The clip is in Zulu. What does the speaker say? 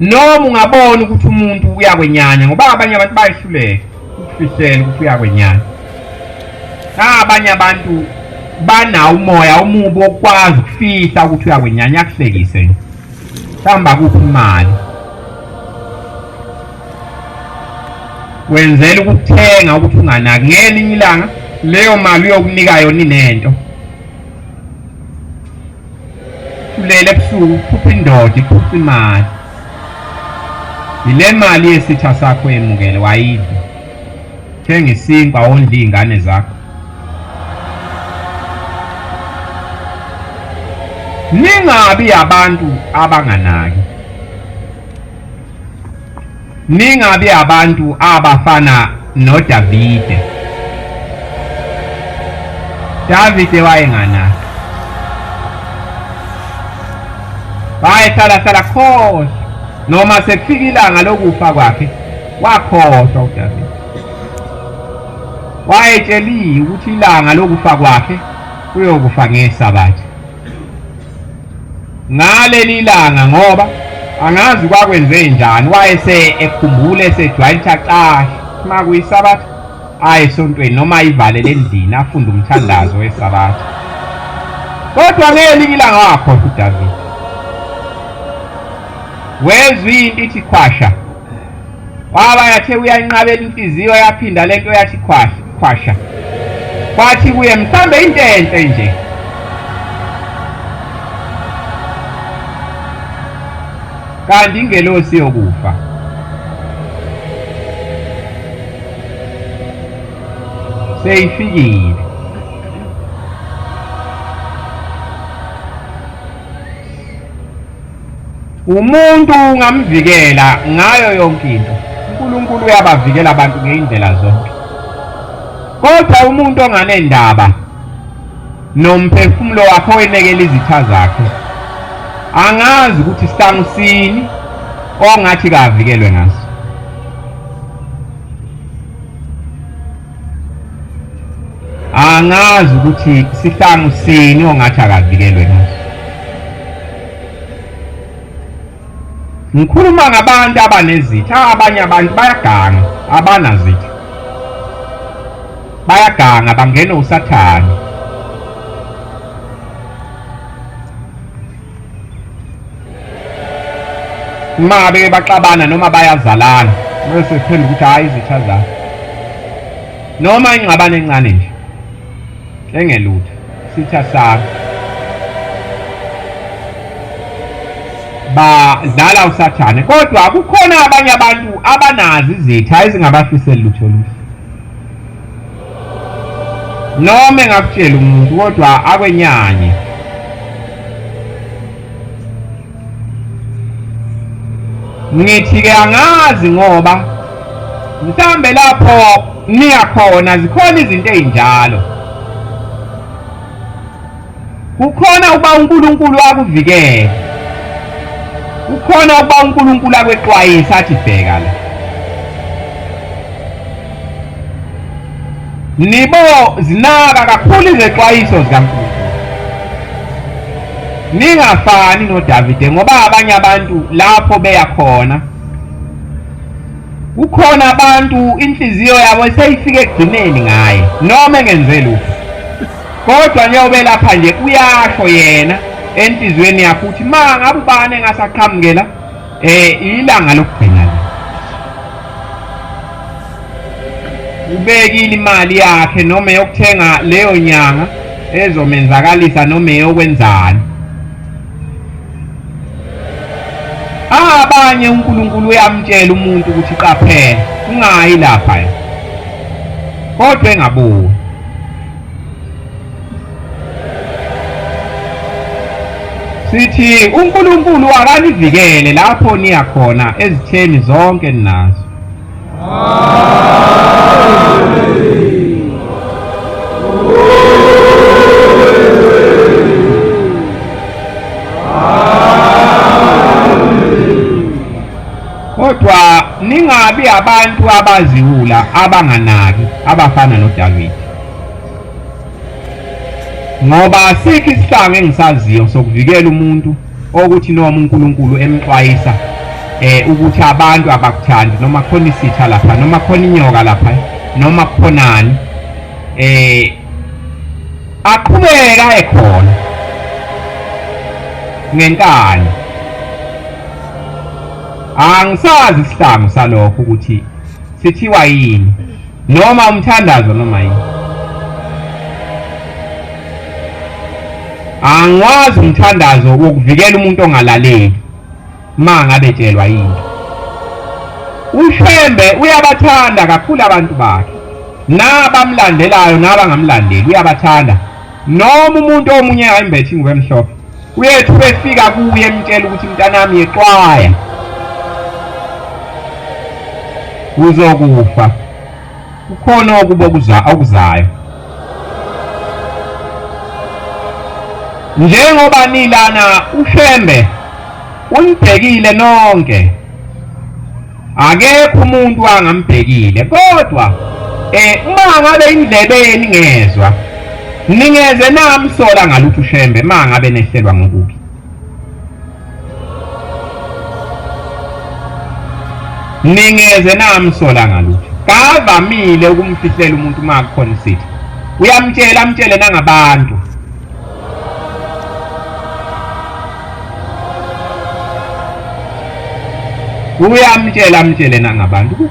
Noma ungabona ukuthi umuntu uyakwenyanya, ngoba abanye abantu bayehluleka ukufihlela ukuthi uyakwenyanya. Abanye abantu banawo umoya omubi wokukwazi ukufihla ukuthi uyakwenyanya, akuhlekise nje. Mhlawumbe akuphi imali. Wenzela ukuthenga ukuthi unganaki. Ngelinye ilanga leyo mali uyokunika yona inento. Ulele ebusuku uphupha indoda iphupha imali. Yile mali yesitha sakho emukele wayidla. Thenga isinkwa wondle iy'ngane zakho. Ningabi abantu abanganaki. Ningabi abantu abafana noDavide. Davide wayenganaki. Wayehlala hlala khohlwa noma sekufika ilanga lokufa kwakhe wakhohlwa uDavide. Wayetsheliwe ukuthi ilanga lokufa kwakhe uyokufa ngeSabatha. Ngaleli langa ngoba angazi kwakwenze njani wayese ekhumbule esejwayele ukuthi acashe uma kuyiSabatha aye esontweni noma ayivalele endlini afunde umthandazo weSabatha. Kodwa ngelinye ilanga wakhohlwa uDavide. Wezwa into ithi khwasha. Waba yathe uyayinqabela inhliziyo yaphinda lento yathi khwasha khwasha. Kwathi kuye mhlambe into enhle nje. Kanti ingelosi yokufa. Seyifikile. Umuntu ungamvikela ngayo yonke into. uNkulunkulu uyabavikela abantu ngeyindlela zonke. Kodwa umuntu onganendaba nomphefumulo wakhe owenekela izitha zakhe angazi ukuthi sihlangu sini ongathi kavikelwe ngaso. Angazi ukuthi sihlangu sini ongathi akavikelwe ngaso. Ngikhuluma ngabantu abanezitha, abanye abantu bayaganga, abanazitha. Bayaganga bangena uSathane. Uma beke baxabana noma bayazalana, bese sithemba ukuthi hayi izitha zakho. Noma ingxabano encane nje. Engelutho. Sitha sami. Badlala uSathane kodwa kukhona abanye abantu abanazo izitha ezingabafiseli lutho oluhle. Noma engakutshela umuntu kodwa akwenyanye. Ngithi-ke angazi ngoba mhlambe lapho niya khona zikhona izinto ezinjalo. Kukhona ukuba uNkulunkulu akuvikele. Kukhona ukuba uNkulunkulu akwexwayise athi bheka la. Nibo zinaka kakhulu izexwayiso zikaNkulunkulu. Ningafani noDavide ngoba abanye abantu lapho beya khona kukhona abantu inhliziyo yabo seyifike ekugcineni ngaye noma engenze lutho. Kodwa njengoba elapha nje uyasho yena enhliziyweni yakhe ukuthi ma ngabe ubani engasaqhamukela ilanga lokugcina le. Ubekile imali yakhe noma eyokuthenga leyo nyanga ezomenzakalisa noma eyokwenzani. Abanye uNkulunkulu uyamtshela umuntu ukuthi qaphela ungayi lapha, kodwa engaboni. Sithi uNkulunkulu akanivikele lapho niya khona ezitheni zonke ninazo. Kodwa ningabi abantu abaziwula abanganaki abafana noDavide. Ngoba asikho isihlangu engisaziyo sokuvikela umuntu okuthi noma uNkulunkulu emxwayisa eh ukuthi abantu abakuthandi noma khona isitha lapha noma khona inyoka lapha noma khonani eh aqhubeka ekhona ngenkani. Angisazi isihlangu salokho ukuthi sithiwa yini noma umthandazo noma yini. Angiwazi umthandazo wokuvikela umuntu ongalaleli ma ngabe tshelwa into. UShembe uyabathanda kakhulu abantu bakhe nabamlandelayo nabangamlandeli uyabathanda noma umuntu omunye ayimbethe ingubo emhlophe uyethu befika kuye emtshela ukuthi mntanami yexwaya uzokufa kukhona okubo okuzayo njengoba nilana uShembe unibhekile nonke akekho umuntu angambhekile kodwa eh uma ngabe indlebe yenu ingezwa ningeze namsola ngalutho uShembe uma ngabe nehlelwa ngokubi. Ningeze namsola ngalutho. Kavamile ukumfihlela umuntu uma kukhona isitha, uyamtshela amtshele nangabantu. Uyamtshela amtshele nangabantu.